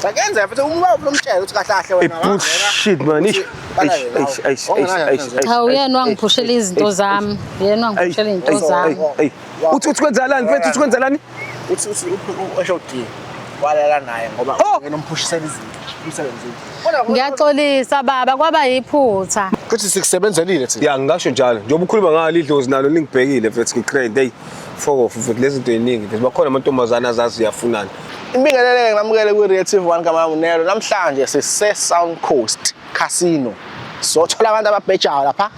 Sakenzeka futhi uma umtshela ukuthi kahle kahle wena. Bullshit man. Eish, eish, eish, eish, eish. Cha uyena wangiphushela izinto zami. Yena wangiphushela izinto zami. Uthi kwenzakalani mfethu, uthi kwenzakalani? Uthi u-HOD walala naye ngoba yena umphushisela izinto emsebenzini. Ngiyaxolisa baba, kwaba yiphutha. Kuthi sikusebenzelile thina. Ya, ngingasho njalo. Njengoba ukhuluma ngalo idlozi nalo lingibhekile mfethu, ngikrende. Hey, fuck off mfethu, lezi zinto eziningi mfethu. Bakhona amantombazane azazi uyafunana. Ibingelele nginamukele kwi-Real TV 1 kaMamunelo. Namhlanje sise Sound Coast Casino. Sothola abantu ababhejayo lapha.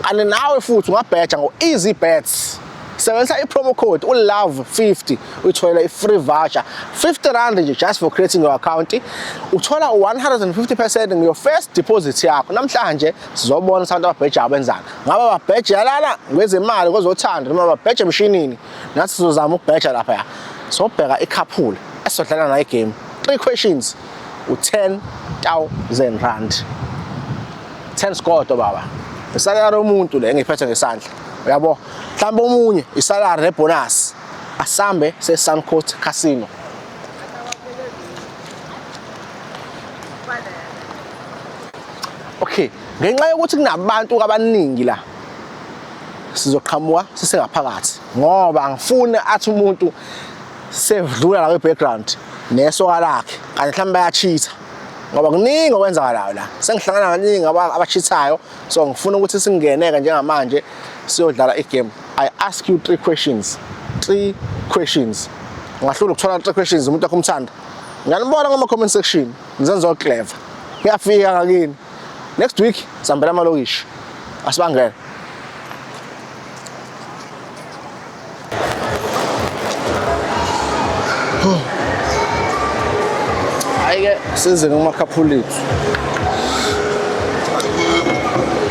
Kanti nawe futhi ungabheja ngo-Easy Bets. Sebenzisa i-promo code uLove50 uyitholela i-free voucher 50 rand nje just for creating your account. Uthola u-150% your first deposit yakho. Namhlanje sizobona abantu ababhejayo benzani. Ngabe babheja lana ngezemali kwezothando noma babheja emshinini. Nathi sizozama ukubheja lapha. Sobheka i-couple esizodlala nayo igame. 3 questions u-10,000 rand. 10 sikoto baba. Isalary yomuntu le engiphethe ngesandla. Uyabo? Mhlawumbe omunye isalary nebonus. Asambe se Suncoast Casino. Okay, ngenxa yokuthi kunabantu abaningi la sizoqhamuka sisengaphakathi ngoba angifuni athi umuntu sevudlula la kwi-background nesoka lakhe kanti mhlawumbe bayachitha ngoba kuningi okwenzakalayo la. Sengihlangana kaningi abachithayo, so ngifuna ukuthi singeneke njengamanje siyodlala igame. I ask you 3 questions. 3 questions. Ungahlula ukuthola 3 questions umuntu wakho umthanda. Ngiyanibona kuma comment section. Nizenza clever. Ngiyafika ngakini. Next week sihambela amalokishi. Asibangene. Hayi-ke size kumakhaphula ethu.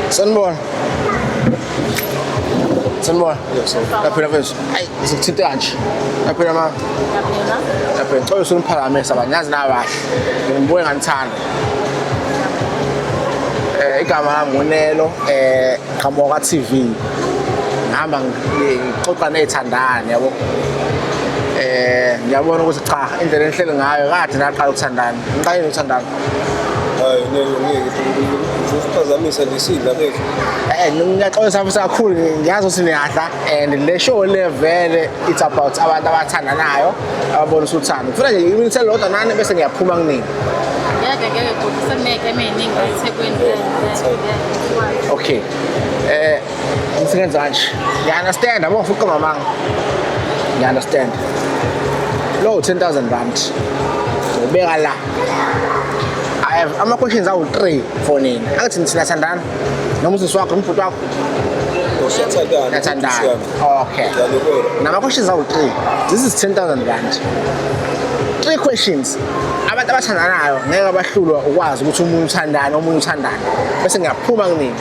Sanibona. Sanibona. Yaphila mfethu. Hayi, ngizokuthinta kanje. Yaphila ma. Yaphila. Ngicela usuniphakamise abanye yazi nabahle. Ngibuye nganithanda. Igama lami nguNelo, qhamuka kwa-TV. Ngihamba ngixoxa ney'thandane yabo. Ngiyabona ukuthi cha indlela enihleli ngayo kade naqala ukuthandana. Ngiqale ukuthandana. Hayi, ngeke ngeke uzosiphazamisa nje sidla mfethu. Ngiyaxolisa futhi kakhulu, ngiyazi ukuthi niyadla and le show le vele it's about abantu abathandanayo ababonisa uthando. Ngifuna nje iminute elilodwa nani bese ngiyaphuma kuningi. Ngeke ngeke bhuti, seneke eminingi eThekwini. Okay. Ngisenza kanje. Ngiya understand, yabo ngifuna ukuqamba amanga. Ngiya understand. Lo 10,000 rand. Ubeka la. I have ama questions awu 3 for nina. Angithi thina siyathandana. Noma usisi wakho, umbhuti wakho. Siyathandana. Siyathandana. Okay. Nama questions awu 3. This is 10,000 rand. 3 questions. Abantu abathandanayo ngeke bahlulwe ukwazi ukuthi umuntu uthandana, omunye uthandana. Bese ngiyaphuma kunini.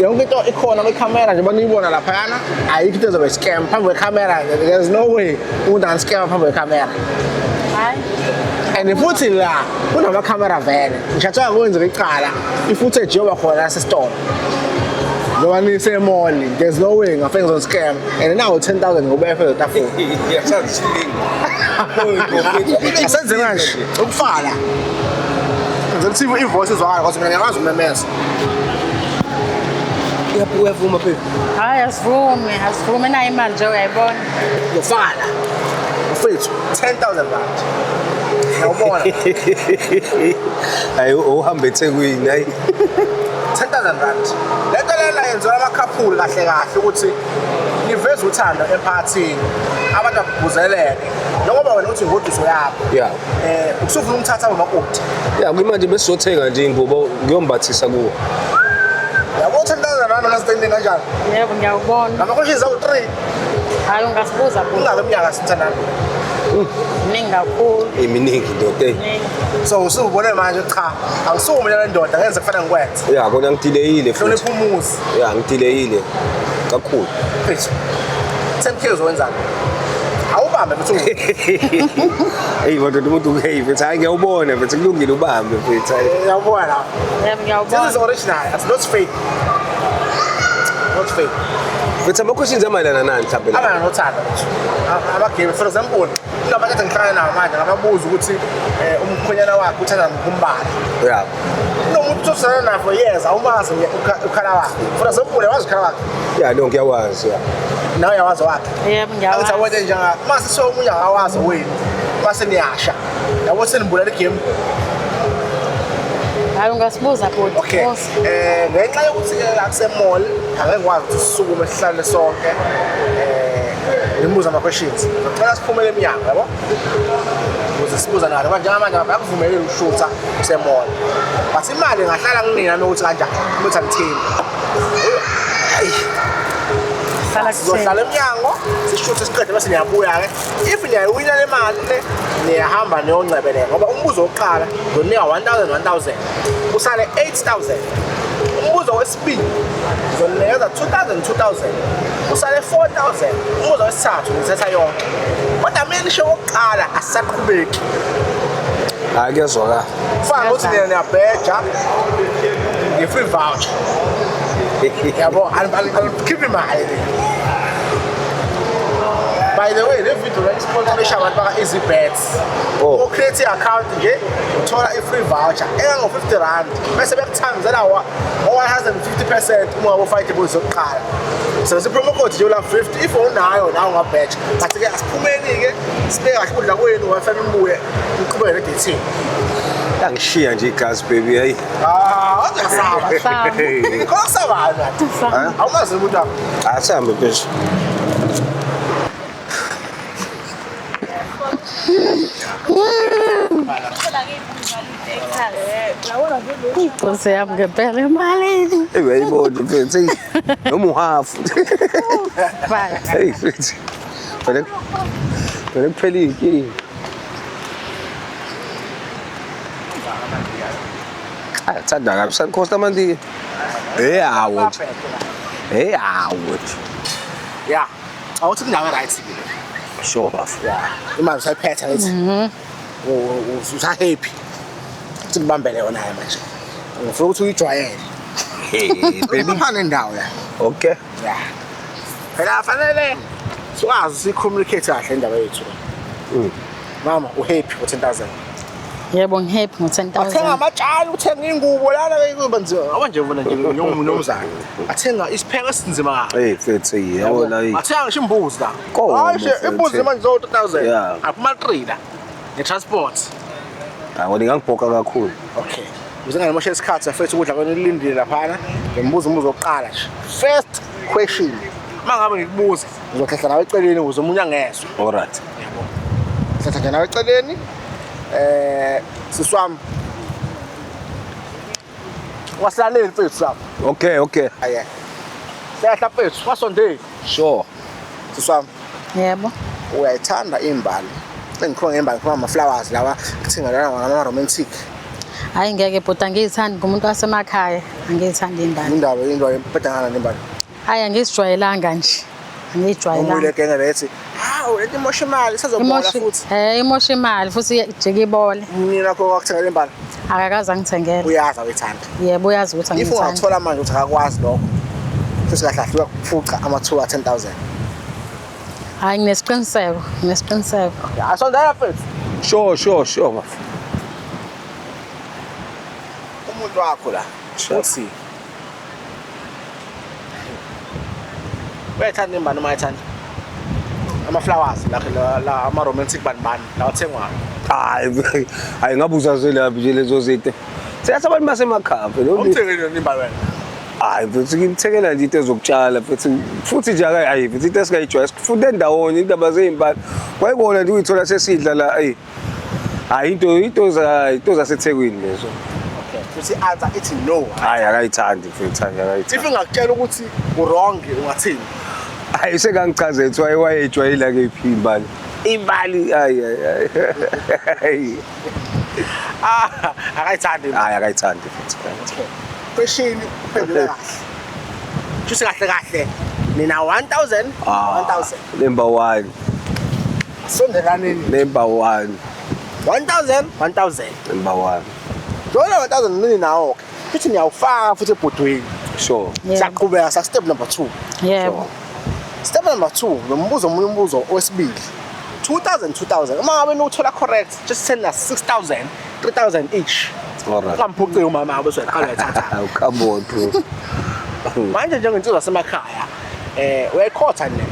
Yonke into ikhona kwikhamera njengoba niyibona laphayana, ayikho into ezobe scam phambi kwekhamera. There's no way umuntu angascam phambi kwekhamera. Hayi. And futhi la kunamakhamera vele. Ngishathiwa kwenzeka icala, i-footage yoba khona nasesitolo. Njengoba nise-mall, there's no way ngafike ngizon-scam. And now 10,000 ngoba efeze tafula. Asenze kanje, ukufala. Ngizokuthi i-voice izwakala because mina ngiyakwazi ukumemeza. Uyavuma phela. Hayi asivumi, asivumi nayo imali nje uyayibona. Ngiyofala. Mfethu, 10,000 rand. Ngiyawubona. Hayi uhambe eThekwini hayi. 10,000 rand. Lento lena yenziwa amakhaphuli kahle kahle ukuthi niveze uthando emphakathini. Abantu ababhuzeleke. Njengoba wena uthi ingoduso yakho. Yeah. Usufuna ukumthatha umakoti. Ya kumanje besizothenga nje ingubo ngiyombathisa kuwo. Yabo 10,000 rand ngasitende kanjani? Yebo ngiyawubona. Nama questions awu 3. Hayi ungasibuza bhuti. Ungaka iminyaka sithandana. Miningi kakhulu. Eminingi ndoda. Miningi. So usubone manje cha angisume le ndoda ngenze kufanele ngikwenze. Ya kona ngidileyile futhi. Hlonipha umuzi. Ya ngidileyile kakhulu. Mfethu. 10K uzowenzani? Awubambe mfethu. Hey madoda umuntu hey mfethu hayi ngiyawubona mfethu kulungile ubambe mfethu. Ngiyawubona la. Yebo ngiyawubona. This is original. It's not fake. Not fake. Mfethu ama-questions amayelana nani mhlawumbe la? Abana nothando nje. Abagame for example, kunabantu ekade ngihlangana nabo manje ngababuza ukuthi umkhwenyana wakhe uthanda ngokumbala. Yeah. Kunomuntu othandana naye for years awumazi ukhala wakhe. For example, uyawazi ukhala wakhe. Yeah, no ngiyawazi yeah. Nawe uyawazi wakhe. Yebo, Angithi ngiyawazi. awente njenga mase somunye akawazi wenu. Mase niyasha. Yabo senibulala igame. Hayi ungasibuza bhuti. Okay. Buza. Ngenxa yokuthi ke akuse mall, angeke ngikwazi ukuthi sisukume sihlale sonke. Ngimbuza ama questions. Ngicela siphumele eminyango, yabo? Ukuze sibuza nayo ngoba njengamanje abakuvumeleli ukushutha kuse mall. But imali ngahlala nginina nami ukuthi kanjani, ukuthi angithini. Hlala kutheni. Sizohlala emnyango, sishuthe siqede bese niyabuya ke. If niyayiwina le mali le, niyahamba niyoncebeleka ngoba umbuzo wokuqala ngizonika 1000 1000. Usale 8000. Umbuzo wesibili ngizonikeza 2000 2000. Usale 4000. Umbuzo wesithathu ngithatha yonke. Kodwa mina ngisho okokuqala asisaqhubeki. Hayi kuyazwakala. Kufana nokuthi nina niyabheja nge-free voucher. Yabo, alikhiphi imali le. By the way, le video la isponsorisha abantu baka-Easy Bets. Oh. Ucreate i-account nje, uthola i-free voucher engango-50 rand bese bekuthambisela ngo-150% uma ngabe ufaka idebhozithi yokuqala. Sebenzisa i-promo code nje ula-50 if unayo nawe ungabheja. But-ke asiphumeni-ke sibeke kahle ukudla kwenu wifi nibuye niqhubeke ne-dating. Yangishiya nje igazi baby hey. Ah, waze wasaba. Saba. Khona kusabayo nathi. Saba. Awumazi umuntu wakho. Asihambe mfethu. Inkosi yami ngempela imali. Hey uyayibona mfethu. Hey. Noma uhafu. Bye. Hey mfethu. Vele vele kuphela inkinga. Ayathanda kabi sankhosi amandiya. Hey awu nje. Hey awu nje. Yeah. Awuthi kundawo right ke. Sure bafo. Yeah. Imali usayiphethe ngithi. Mhm. Usa happy. Uthi ngibambele yona ke manje. Ngifuna ukuthi uyijwayele. Hey baby. Baby nendawo la. Okay. Yeah. Phela fanele sikwazi si-communicate kahle indaba yethu. Mama uhappy ngo 10000. Yebo ngihappy Athenga ngo-10,000. amatshali, uthenga ingubo lana ke kuba nzima. Ngoba nje vona nje nomzana. Athenga isipheko esinzima kabi. Hey mfethu yabona hey. Athenga ngisho imbuzi la. Komo, Hayi nje mfethu. imbuzi manje zo 2000. Yeah. Aphuma 3 la. Ne-transport. Hayi ngangibhoka kakhulu. Okay. Ukuze ngingamosha isikhathi afethu ukudla kwenu kulindile laphana. Ngimbuza umbuzo wokuqala nje. First question. Uma ngabe ngikubuza, ngizohlehla nawe eceleni ukuze omunye angezwe. All right. Hlehla nje nawe eceleni. Sisi wami. Wasilaleli mfethu lapha. Okay, okay. Aye. Sehla mfethu, wasondeli. Sure. Sisi wami, Yebo. uyayithanda imbali. Engikhuluma ngembali, ngikhuluma ngama-flowers lawa kuthenga lana ngama-romantic. Hayi ngeke bhuti angiyithandi ngumuntu wasemakhaya. Angiyithandi imbali. Indaba into empedangana nembali. Hayi angizijwayelanga nje. Omunye Angiyijwayelanga. genge lethi, hawu lento imosha imali isazobola Imosha futhi. imosha imali futhi ijike ibole. Mina kho kwakuthengela imbali, Akakaze angithengele. uyazi awuyithanda. Yebo uyazi ukuthi If angiyithandi. ungathola manje ukuthi akakwazi lokho, futhi kahle kahle uyakuphuca amathuba a-10,000. Hayi nginesiqiniseko, nginesiqiniseko. Asondela mfethu. Sure, sure, sure bafo. Umuntu wakho la Sure. uthi uyayithanda imbali noma ayithanda? Ama-flowers lakhe la ama-romantic bani bani lawa athengwayo. Hayi hayi ngabe uzazelaphi nje lezo zinto. Siyathi abantu basemakhaya phela. Umthengele yona imbali wena. Hayi mfethu ngimthengela nje into ezokutshala mfethu futhi nje akayi hayi mfethu into esingayijwayele sifunde ndawonye indaba zezimbali. Wayibona nje uyithola sesidla la hey. Hayi into za into zaseThekwini lezo. Okay. Futhi i-answer ithi no. Hayi akayithandi mfethu hayi If akayithandi. ngingakutshela ukuthi u-wrong ungathini? Hayi sekangichazela ukuthi wayejwayela kephi imbali. Imbali hayi hayi. hayi. Ah, akayithandi. Hayi akayithandi mfethu. Okay. Question uphendule kahle. Shuthi kahle kahle. Nina 1000 1000. Number 1, Sondelaneni. number 1, 1000 1000. number 1. Lona 1000 nini nawo ke. Futhi niyawufaka futhi ebhodweni. Sure. Yebo. Siyaqhubeka sa step number 2. Yebo. Step number 2, lo mbuzo, omunye umbuzo wesibili. 2000 2000. Uma ngabe niwuthola correct, just send us 6000, 3000 each. Alright. Ungamphuci umama bese uyaqala uyayithatha. Awu, come on, bro. Manje njengensizwa semakhaya, uyayikhotha nina.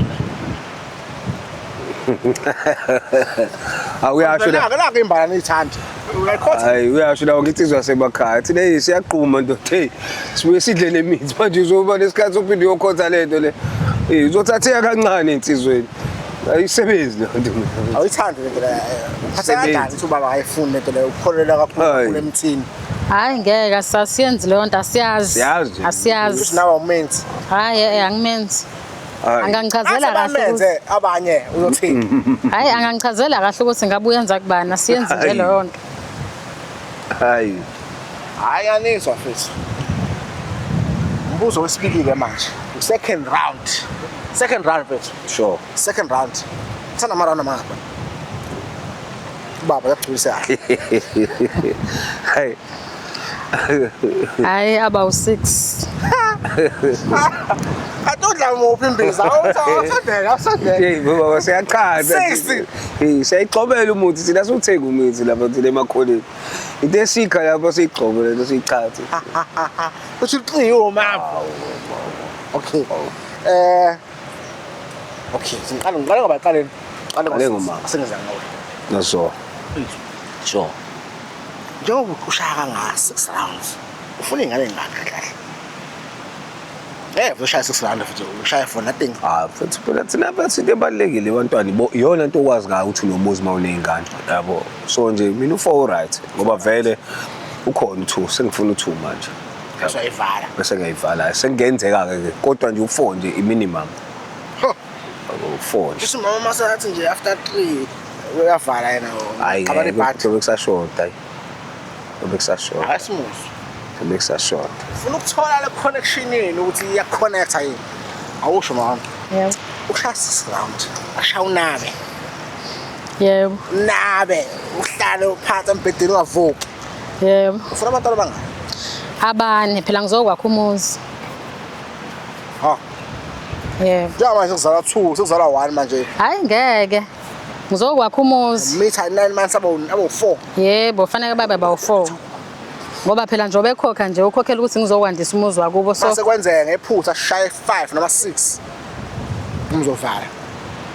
Awuyasho la. Naka naka imbala niyithanda. Uyayikhotha. Hayi, uyasho la, ngithi zasemakhaya. Thina hey, siyaqhuma ndoda. Hey, sibuye sidle nemithi manje, uzoba nesikhathi sophinde uyokhotha lento le. Eh, uzothatheka kancane insizweni. Ayisebenzi leyo nto. Awuyithandi lento leyo. Uphatha Sebenzi. kanjani ukuthi ubaba akayifuni lento leyo? Ukholelwa kakhulu Hayi. kakhulu emthini. Hhayi ngeke, asasiyenzi leyo nto, asiyazi. Siyazi nje. Asiyazi. Kusho nawe awumenzi. Hhayi, angimenzi. Hayi. Angangichazela kahle ukuthi Asebenze abanye uzothini? Hhayi, angangichazela kahle ukuthi ngabe uyenza kubani, asiyenzi nje Hhayi. leyo nto. Hayi. Hayi, anizwa mfethu. Umbuzo wesibili ke manje. Second round. Second round, mfethu. Sure. Second round. Thanda ama round amangaphi? Baba yakugculisa kahle. Hayi. Hhayi, abawu-six. Ade udla muphi imbiza? Awusondela, awusondela. Hey baba, siyaqhatha. 60. Hey, siyayixobela umuthi thina, siwuthenga umuthi lapha thina emakholeni. Into esikha lapho siyigxobe lento siyichathe. Uthi uqiwe mama. Okay. Okay, ngiqale ngoba qaleni. Qale. Qale ngomama. Sengiza ngawe. Naso. Sure. Njengoba ushaya kanga 6 rounds, ufuna ingane engaka kahle? Ushaya 6 rounds futhi ushaya for nothing. Ah, futhi phela thina bathi into ebalulekile abantwana iyona nto okwazi ngayo ukuthi unomuzi uma uney'ngane, yabo. So nje mina u-four right, ngoba vele ukhona u-two, sengifuna u-two manje. Bese uyayivala. Bese ngiyayivala, sekungenzeka-ke ke, kodwa nje u-four nje i-minimum. Huh. Yabo, u-four nje. Kusho umama masathi nje after 3 uyavala yena. Hhayi, Qabana ibhadi. kuzobe kusashoda, hayi. Kuzobe kusashoda, Hayi, simuzi. kuzobe kusashoda. Ufuna ukuthola le connection yenu ukuthi iyaconnecta yini. Awusho mama. Yebo. Ushaya 6 round. Ashaya unabe. Yebo. Nabe uhlale uphansi embhedeni ungavuki. Yebo. Ufuna abantwana bangaki? Abane phela, ngizokwakha umuzi. Ha. Yebo. Njengoba manje sekuzalwa 2, sekuzalwa 1 manje. Hhayi ngeke. Ngizokwakha umuzi. Mitha 9 months abo 4. Yebo, fanele babe bawu-four. Ngoba phela njengoba ekhokha nje, ukhokhela ukuthi ngizokwandisa umuzi wakubo, so Mase kwenzeka ngephutha shaye 5 noma 6. Umzovala.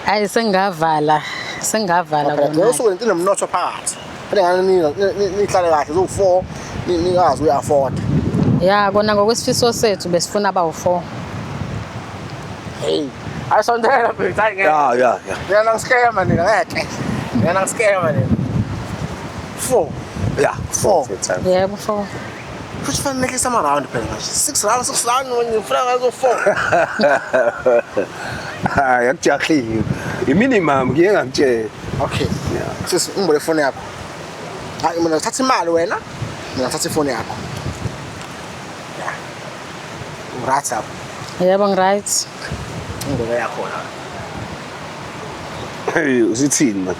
Hhayi, sengingavala. Sengingavala Phela kona. usuke into nomnotho phakathi. Phela ngane nihlale kahle zo 4, ningazi uya-afford. Ya, kona ngokwesifiso sethu besifuna abawu-four. Hey. Ayisondela mfethu, hayi ngeke. Ya. Mina nangiskema nina ngeke. Mina nangiskema nina. 4. Ya, Four. futhi. Yebo, four. Futhi fanele nehlise ama round phela manje. 6 round, 6 round ngifuna ngazo 4. Hayi, akujahiwe. I-minimum ngiye ngakutshela. Okay. Yeah. Sisi, ungibole ifoni yakho. Hayi, mina ngithatha imali wena. Mina ngithatha ifoni yakho. Yeah. Right lapho. Yebo, ngi-right. Ingoma yakhona. Hey, usithini man?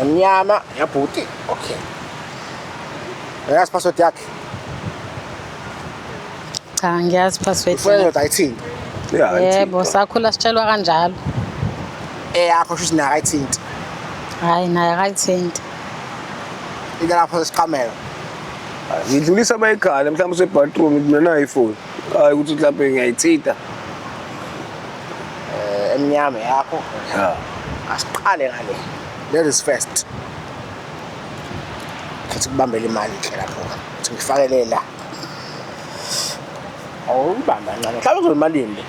Emnyama yabhuti. Okay. Uyazi password yakhe? Cha, ngiyazi password. Ifoni yodwa ayithinti. Ya, Yebo, sakhula sitshelwa kanjalo. Eyakho shuthi nayo ayithinti. Hhayi, naye akayithinti. Ila lapho esiqamelo. Ngidlulisa amayikhala mhlawumbe use-bathroom, mina nayo ifoni. Hayi ukuthi mhlawumbe ngiyayithinta. Emnyama yakho. Ya. Asiqale ngale. Ladies first. Khathi kubambele imali nje lapho. Uthi ngifakele la. Awubamba kancane. Mhlawumbe uzoyimalini le?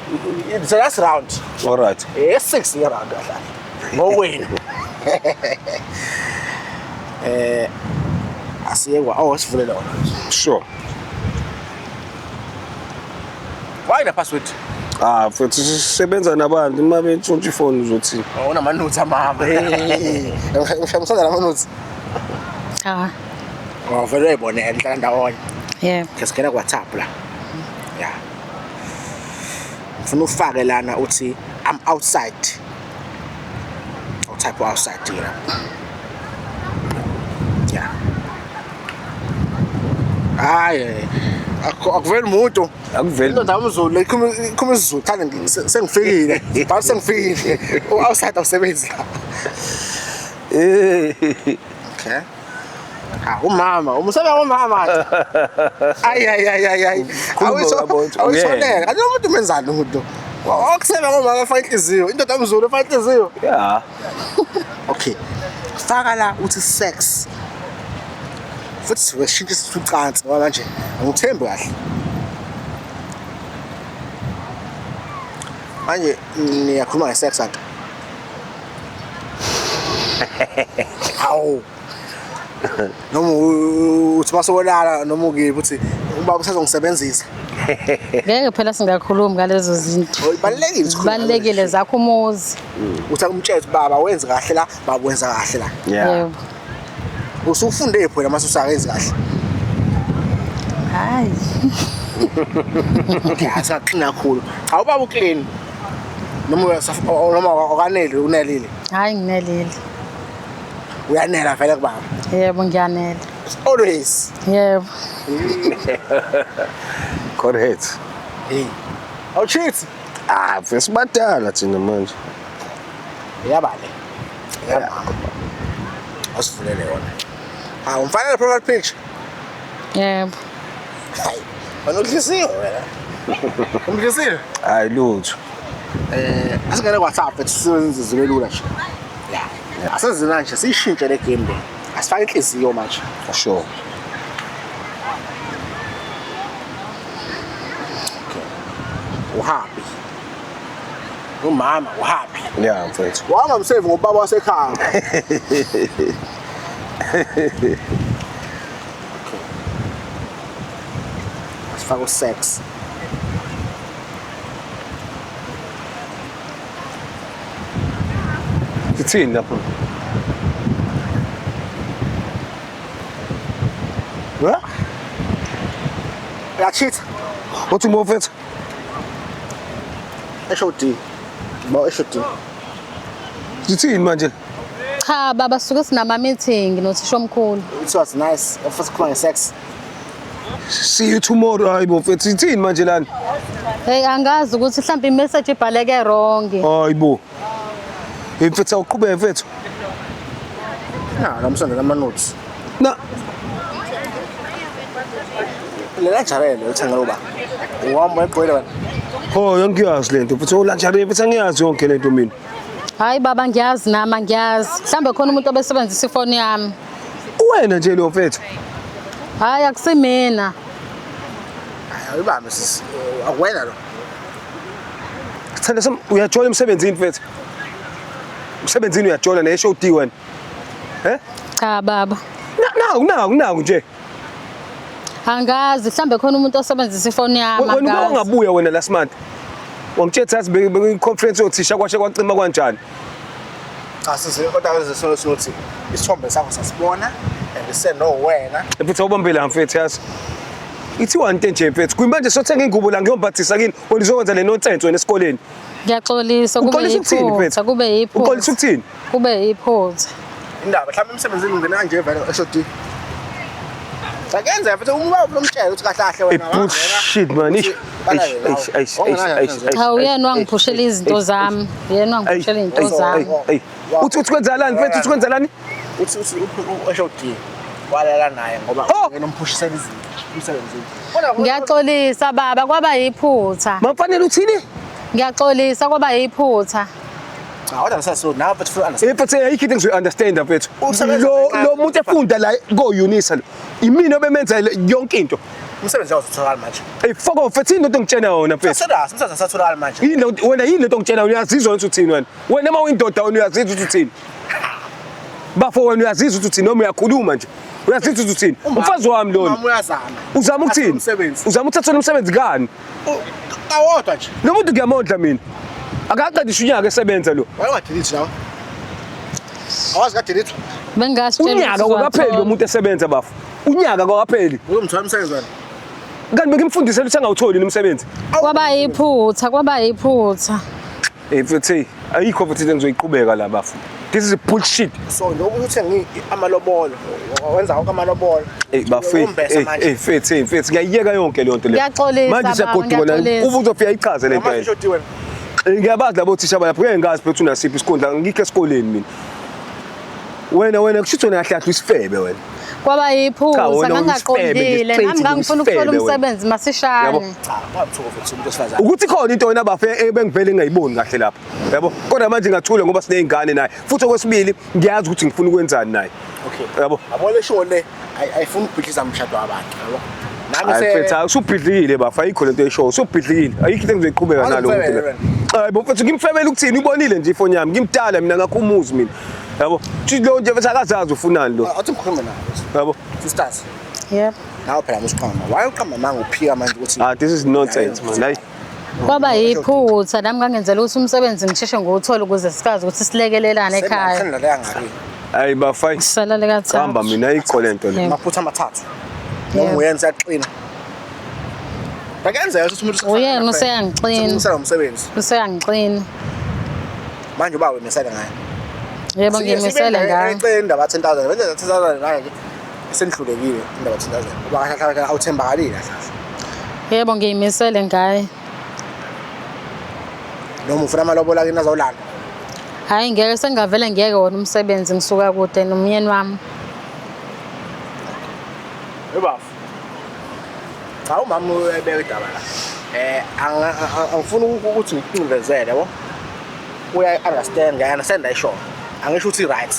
It's the last round. All right. 6 ye round kahle. Ngokwenu. Asiye kwa, oh, sivulele wona. Sure. Why the password? Ah, futhi sisebenza nabantu, uma betshontsha ifoni uzothini? Oh, unama notes amama. Ngishamsana nama notes. Cha. Oh, vele uyayibonela inhlala ndawonye. Yebo. Ke singena ku WhatsApp la. Yeah. Ngifuna ufake lana uthi I'm outside. Utype outside here. Yeah. Hayi. Akuveli muntu. Akuveli. Indoda yomZulu ikhuluma ikhuluma isiZulu thanda sengifikile. Baba sengifikile. U-outside awusebenzi la. Eh. Okay. Ha umama, umsebe umama. Ay ay ay ay ay. Khuluma ngabo, Awuyitholeka. Kanti umuntu umenzani umuntu? Okusebe ngomama afaka inhliziyo. Indoda yomZulu efaka inhliziyo. Yeah. Okay. Faka la uthi sex. Futhi siweshintshe sithi ucansi ngoba manje angithembi kahle. Manje niyakhuluma nge-sex anta. Hawu. Noma uthi masewolala noma ukiphi uthi ubaba usazongisebenzisa. Ngeke phela singakhulumi ngalezo zinto. Oh, Ibalulekile ukuthi ukhulume Kubalulekile zakho umuzi. Uthi umtshele ukuthi baba wenza kahle la, baba wenza kahle la. Yeah. Yebo. Usufunde phi wena mase usakenzi kahle? Hayi. Okay, asaqina kakhulu. Cha ubaba uclean. Noma noma akaneli unelile. Hayi nginelile. Uyanela vele kubaba. Yebo ngiyanela. Always. Yebo. Correct. Hey. Awucheat. Ah, sibadala thina manje. Yaba le. Yaba. Asivulele yona. Ha, umfanele profile picture. Yebo. Hayi. Wena udlisiwe wena. Umdlisiwe? Hayi lutho. Eh, asingene WhatsApp ethu sisebenzise zibe lula nje. Yeah. Asenzina nje siyishintshe le game le. Asifake inhliziyo manje. Sure. Uhappy. Umama uhappy. Yeah, mfethu. Wangamsave ngobaba wasekhaya. Okay. Asifake usex. Sithini lapho? Ha? Uyachitha. Uthi mfethu. Esho D. Ba esho D. Sithini manje? Cha baba suke sinama meeting nothisha omkhulu. It was nice. Futhi khuluma nge-sex. See you tomorrow. Hayi bo mfethu, sithini manje lana? Hey angazi ukuthi mhlawumbe imessage ibhaleke wrong. Hayi bo. Hey mfethu awuqhubeke mfethu. Na, namsondela ama notes. Na Lela jarele uthengela uba. Uhamba egqoyile wena. Oh, yangiyazi lento mfethu. Olanjani mfethu angiyazi yonke lento mina. Hayi baba ngiyazi nami angiyazi. Mhlawumbe khona umuntu obesebenzisa ifoni yami. Wena nje lo mfethu. Hayi akusimina. Awuyibambe sisi. Akuwena lo. Sithanda sam uyajola emsebenzini mfethu. Emsebenzini uyajola ne-HOD wena. Eh? Cha baba. Naku naku naku nje. Angazi mhlawumbe khona umuntu osebenzisa ifoni yami. Wena uba angazi. ungabuya wena last month. Wangitshela sathi be conference yothisha kwashe kwacima kanjani. Cha sisi kodwa ke sisolo sithi isithombe sakho sasibona and seno wena. Mfethu awubambela mfethu yazi. Ithiwa into nje mfethu. Kuyimanje sothenga ingubo la ngiyombathisa kini wena uzokwenza le nonsense wena esikoleni. Ngiyaxolisa kube Uxolisa ukuthini yiphutha, mfethu? kube yiphutha. Uxolisa ukuthini? Kube yiphutha. Indaba mhlawumbe emsebenzini ungena kanje vele esho D. Sakenza futhi uma ubaba umtshela ukuthi kahle kahle Hey wena. bullshit man. Eish eish eish eish eish. Cha uyena wangiphushela izinto zami. Uyena wangiphushela izinto zami. Hey. Uthi kwenzakalani mfethu uthi kwenzakalani? Uthi esho D. Walala naye ngoba Oh! yena umphushisela izinto emsebenzini. Ngiyaxolisa baba kwaba yiphutha. Mafanele uthini? Ngiyaxolisa kwaba yiphutha. Cha kodwa ngisaso nawe futhi futhi understand. Eh mfethu ayikho into engizoyi understand mfethu. Usebenza Lo ngenxa- lo muntu efunda la ko Unisa lo. Imina obemenza yonke into. Umsebenzi wakho utholakala manje. Hey fuck off mfethu yini lento engitshena yona mfethu. Serious, umsebenzi asatholakala manje. Yini wena yini lento engitshena yona uyazizwa ukuthi uthini wena? Wena uma uyindoda wena uyazizwa ukuthi uthini? Bafo wena uyazizwa ukuthi uthini noma uyakhuluma nje. Uyazizwa ukuthi uthini? Umfazi wami lona. Mama uyazama. Uzama ukuthini? Umsebenzi. Uzama ukuthatha umsebenzi kani? Awodwa nje. Lo muntu ngiyamondla mina. Akaqedisha unyaka esebenza lo. Wayengadelete lawo. Awazi kadelete. Bengasitshela Unyaka kwakapheli lo muntu esebenza bafo. Unyaka kwakapheli. Uzomthola umsebenzi wena. Kanti bengimfundisela ukuthi angawutholi nomsebenzi. Kwaba yiphutha, kwaba yiphutha. Eh mfethu ayikho futhi into engizoyiqhubeka la bafo. This is bullshit. So njengoba uthi amalobolo, wenza wonke amalobolo. Ey bafethu, Umbesa ey manje. ey mfethu, ey mfethu, ngiyayiyeka yonke leyo nto leyo. Ngiyaxolisa, Manje baba, siyagoduka la. ngiyaxolisa. Uba uzofika ichaze le nto. Manje yena. ushoti wena. Ngiyabazi labo thisha balapho, ngeke ngazi phethu unasiphi isikhundla, ngikho esikoleni mina. Wena kusho ukuthi wena kahle kahle usifebe wena. Kwaba Cha, yiphutha wena ngangaqondile. uyisifebe, Nami ngangifuna ukuthola uyisifebe wena. umsebenzi masishane. Yabo. Cha, kwamthuka futhi umuntu wesifazane. Ukuthi khona into wena bafe ebengivele ngingayiboni kahle lapha. Yabo. Kodwa manje ngathula ngoba sineyingane naye. Futhi okwesibili ngiyazi ukuthi ngifuna ukwenzani naye. Okay. Yabo. Yabo le show le ayifuni ukubhidliza umshado wabantu, yabo. Nami Hayi se mfethu, hayi, usubhidlikile bafa, ayikho lento oyishoyo, usubhidlikile. Ayikho into engizoyiqhubeka nalo muntu Awuzimfebele la. Hayi bo mfethu, ngimfebele ukuthini? Ubonile nje ifoni yami, ngimdala mina ngakho umuzi mina. Yabo. Uthi lo nje mfethu akazazi ufunani lo. Athi ngikhulume nawe. Yabo. Sisters, Yebo. nawe phela musiqhama. Why uqamba manga uphika manje ukuthi Ah, this is nonsense man. Hayi. Kwaba yiphutha nami ngangenzela ukuthi umsebenzi ngisheshe ngiwuthole ukuze sikwazi ukuthi silekelelane ekhaya. Sengidlala ngaki. Hayi bafa. Salale kathathu. Hamba mina ayikho lento le. Yebo. Amaphutha amathathu. Noma uyenza yaqina. Akenzeka ukuthi umuntu Uyena useyangixina. Usela umsebenzi. Useyangixina. Manje uba wemisele ngayo. Yebo ngimisele ngayo. Ecela indaba 10000. Benza 10000 manje senihlulekile indaba 10000. Uba kahle kahle awuthembakalile kahle. Yebo ngiyimisele ngaye. Noma ufuna amalobola kini azolanda. Hhayi ngeke sengavele ngiyeke wona umsebenzi ngisuka kude nomyeni wami. Ebafu. Cha umama uyayibeka idaba la. Angifuni ukuthi ngikuvezele yabo. Uya understand, ngiya understand ayisho. Angisho ukuthi right.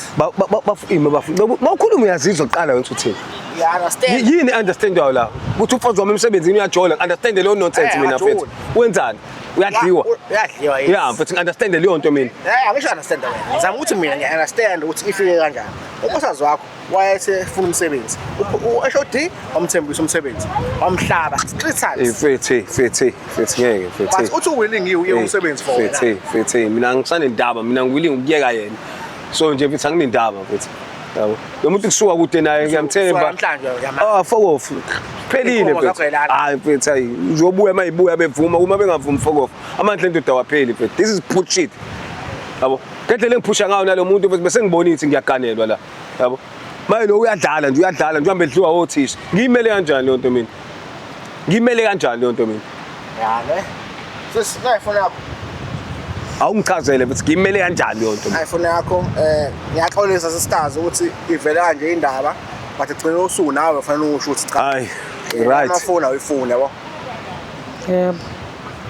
Bafu ima bafu. Mawukhuluma uyazizwa kuqala wena uthini? Uya understand. Yini understand yayo la? Ukuthi umfazi wami emsebenzini uyajola, understand leyo nonsense Eh, mina akajoli. mfethu. Wenzani? Uyadliwa. Uyadliwa. Yes. Yeah, mfethu ngi-understand leyo nto mina. Angisho understand wena. Ngizama ukuthi mina ngiya understand ukuthi ifike kanjani. Unkosikazi wakho wayethe efuna umsebenzi. U-HOD wamthembisa umsebenzi. Wamhlaba three Eh times. mfethu, mfethu, mfethu ngeke mfethu. But uthi willing uye umsebenzi for wena. Mfethu, mfethu, mina angisanendaba, mina ngiwilling ukuyeka yena. So nje mfethu anginendaba mfethu. Yabo. Lo muntu kusuka kude naye ngiyamthemba. Kusuka namhlanje uyamanga. Ah, fuck off. Phelile Iy'nkomo mfethu. zakho yilana. Hayi mfethu hayi uzobuya mayibuya bevuma uma bengavumi fuck off. Amandla endoda awapheli mfethu. This is bullshit. Yabo. Ngendlela engiphusha ngayo nalo muntu mfethu bese ngibona ukuthi ngiyaganelwa la. Yabo. Maye lo uyadlala nje uyadlala nje uhambe edliwa othisha. Ngiyimele kanjani leyo nto mina? Ngiyimele kanjani leyo nto mina? Ya ne. Sis, nayi phone yakho. Awungichazele mfethu ngiyimele kanjani leyo nto mina? Nayi phone yakho. Ngiyaxolisa sisters ukuthi ivele kanje indaba. But egcina usuku nawe ufanele usho ukuthi cha. Hayi, right. Amafoni awuyifuni yabo. Yebo.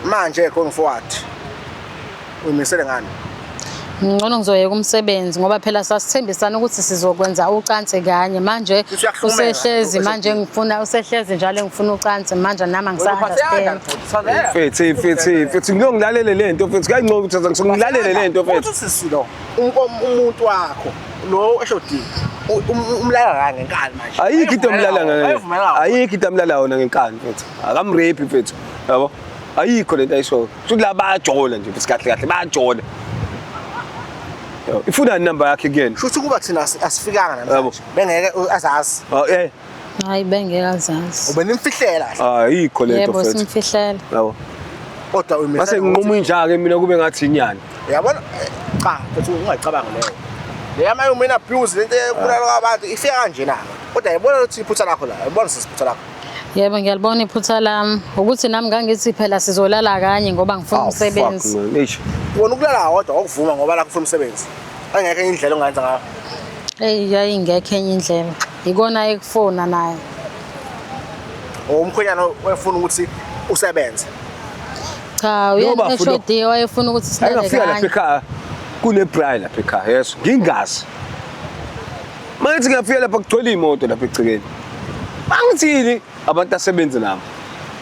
Manje going forward. Uyimisele ngani? Ngcono ngizoyeka umsebenzi ngoba phela sasithembisana ukuthi sizokwenza ucansi kanye manje Uthi uyakuhlumela, usehlezi uthi- manje ngifuna usehlezi njalo ngifuna ucansi manje nami angisa-understand. Mfethu, mfethu, mfethu ngiyongilalele le nto mfethu. Kayingcono ukuthi ngilalele le nto mfethu. Uthi sisi lo umuntu wakho lo eshodini umlala la ngenkani manje. Ayikho into emlala ngayo. Ayivumela. Ayikho into emlala yona ngenkani mfethu. Akamrape mfethu. Yabo. Ayikho lento ayishoyo. Futhi la bayajola nje mfethu kahle kahle bayajola. Yabo. Ifuna inamba yakhe kuyena. Shuthi kuba thina asifikanga Yabo. namhlanje. Bengeke azazi. Ah eh. Hayi bengeke azazi. Ubenimfihlela kahle. Ayikho lento Yebo mfethu. simfihlela. Yabo. Kodwa uyimisele. Mase nginquma inja ke mina kube ngathi inyani. Uyabona cha mfethu ungayicabangi leyo. Le yama human abuse lento yokubulala kwabantu ifika kanje na. Kodwa yibona ukuthi iphutha lakho la. Yibona sisiphutha lakho. Yebo ngiyalibona iphutha lami ukuthi nami ngangithi phela sizolala kanye ngoba ngifuna Oh, fuck umsebenzi. man. Eish. Wona ukulala kodwa wakuvuma ngoba lakho ufuna umsebenzi. Angekho indlela ongayenza ngayo. Eyi yayingekho enye indlela. Ikona ekufuna naye. Umkhwenyana wefuna ukuthi usebenze. Cha uyena Ngoba futhi- eshodiwe wayefuna ukuthi silale Ayingafika lapha kanye. ekhaya kune braai lapha ekhaya yeso ngingazi. Mangithi ngiyafika lapha kugcwele imoto lapha egcekeni. Bangithini abantu asebenze nabo.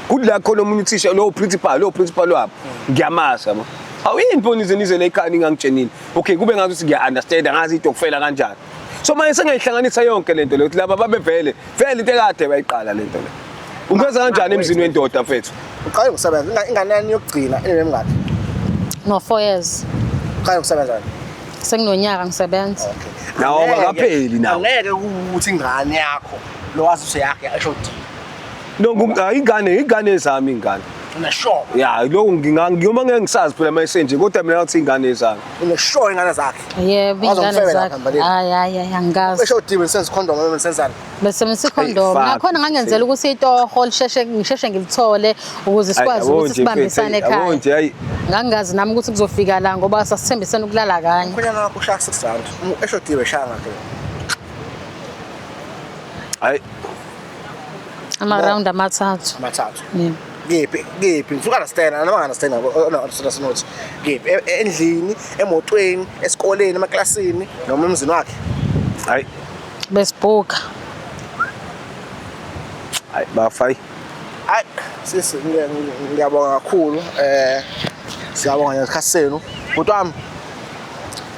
Kuthi la khona omunye uthisha lo principal lo principal wabo ngiyamazi yabo. Awuyini pho nize nize la ekhaya ningangitshenile. Okay kube ngathi ukuthi ngiya understand ngazi into kufela kanjani. So manje sengiyihlanganisa yonke lento le ukuthi laba babevele vele into ekade bayiqala lento le. Ungeza kanjani emzini wendoda mfethu? Uqale ngokusebenza ingane yani yokugcina ineminyaka. No 4 years. Uqale ngokusebenza wena. Senginonyaka ngisebenza. Okay. Nawo akapheli nawo. Angeke ukuthi ingane yakho lo wazi useyakhe eshodini. No ingane ingane zami ingane. Une-sure. Ya, lokho ngiyoma ngeke ngisazi phela mayisenje kodwa mina ngathi ingane ezami. Une-sure ingane zakhe. Yebo, ingane Wazomfebela zakhe. phambilini. Hayi hayi hayi angikazi. Esho diwe senze condom noma senzani. Besebenzisa ikhondom. Hey, fuck. Nakhona ngangenzela ukuthi itoho lisheshe ngisheshe ngilithole ukuze sikwazi Yabo ukuthi nje mfethu, sibambisane yabo ekhaya. nje hayi Ngangingazi nami ukuthi kuzofika la ngoba sasithembisene ukulala kanye. Umkhwenyana wakho ushaya 6 round. Esho diwe shaya ngakhe. hayi Ama-round amathathu. Amathathu. Yebo. Kephi kephi ngifuna understand noma understand understand nothi kephi endlini emotweni esikoleni emaklasini noma emzini wakhe. Hayi Besibhuka. hayi bafa hayi. Hayi sisi ngiyabonga kakhulu siyabonga ngesikhathi senu. Bhuti wami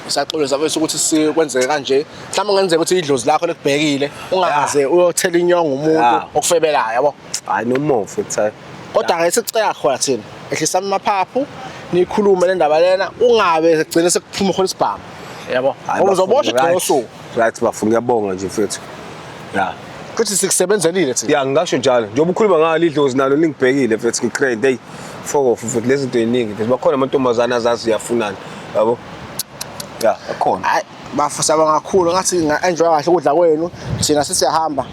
siyaxolisa mfethu ukuthi sikwenzeke kanje. Mhlawumbe kungenzeka ukuthi idlozi lakho likubhekile ungaze uyothela inyongo umuntu okufebelayo yabo. Hayi no more mfethu hayi. Kodwa ke sicela khona thina ehlisa amaphaphu nikhulume le ndaba lena ungabe segcine sekuphuma khona isibhamu yabo. Hayi, Ngoba bafo, uzoboshwa right. igcine usuku. Right bafo ngiyabonga nje mfethu. Ya. Futhi sikusebenzelile thina. Ya ngingasho njalo. Njengoba ukhuluma ngalo idlozi nalo lingibhekile mfethu ngigrade hey fokofu mfethu lezi zinto eziningi mfethu bakhona amantombazane azazi uyafunana yabo. Ya akhona. Hayi bafo siyabonga kakhulu ngathi nga-enjoy kahle ukudla kwenu thina sesiyahamba.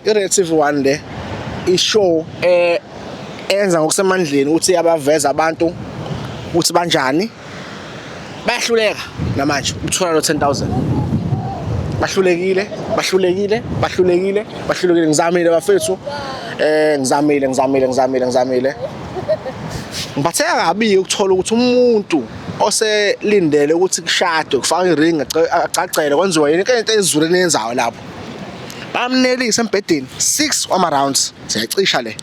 I-Red TV 1 le i-show enza ngokusemandleni ukuthi abaveza abantu ukuthi banjani. Bayahluleka namanje ukuthola lo 10,000. Bahlulekile, bahlulekile, bahlulekile, bahlulekile. Ngizamile bafethu. Ngizamile, ngizamile, ngizamile, ngizamile. Ngiphatheka kabi ukuthola ukuthi umuntu oselindele ukuthi kushadwe kufakwe iring acacele kwenziwa yini into ezulu eniyenzayo lapho. Bamnelisa embhedeni 6 wama rounds siyacisha le.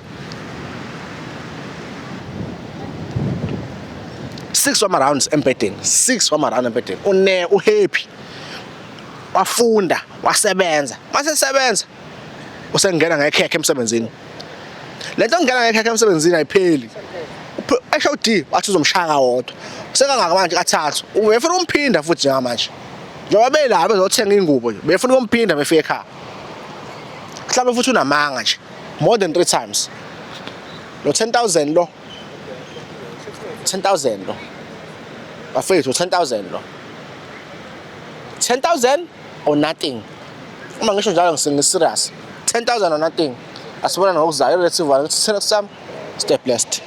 6 wama rounds embhedeni, 6 wama rounds embhedeni. Une uhappy. Wafunda, wasebenza. Mase sebenza usengena ngekhekhe emsebenzini. Lento ngena ngekhekhe emsebenzini ayipheli. Esho D wathi uzomshaya kawodwa. Sekangaka manje kathathu. Ubefuna umphinda futhi njengamanje. Njengoba bela bezothenga ingubo nje, befuna ukumphinda befika ekhaya. Mhlawumbe futhi unamanga nje more than 3 times. Lo 10,000 lo. 10,000 lo. Bafethu 10,000 lo. 10,000 or nothing. Uma ngisho njalo ngiserious. 10,000 or nothing. Asibona ngokuzayo let's see next time. Stay blessed.